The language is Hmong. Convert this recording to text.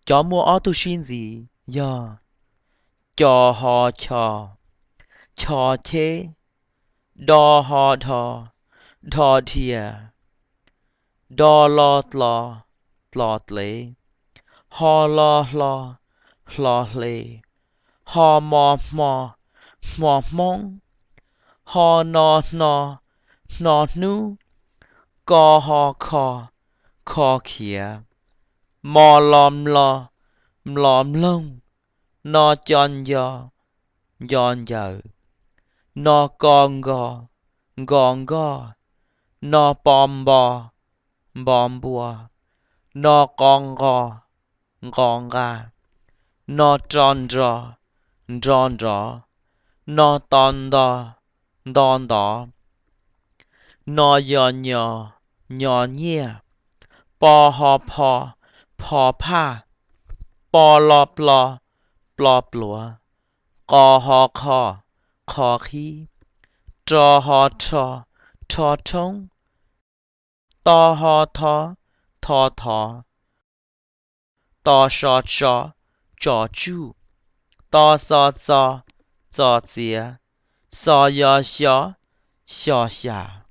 Cov muaj ob tug sib ntxiv yog: co ho cho, cho cheb; do ho dho, dho dhia; do lo dlo, dlo dlev; ho lo hlo, hlo hle; ho mo hmo, hmo hmoob; ho no hno, hno hnub; ko ho kho, kho khiav; mo lo mlo, mlo mloog; no co nco, nco ncaws; no ko nko, nko nkoj; no po npo, npo npua; no qo nqo, nqo nqa; no ro nro, nro nrov; no to nto, nto ntov; no yo nyo, nyo nyiaj; po ho pho, pho phaj; po lo plo, plo pluav; qo ho qho, qho qhib; ro ho rho, rho rhoob; to ho tho, tho thov; to so tso, tso tsuj; to xo txo, txo txiav; xo yo xyo, xyo xyas;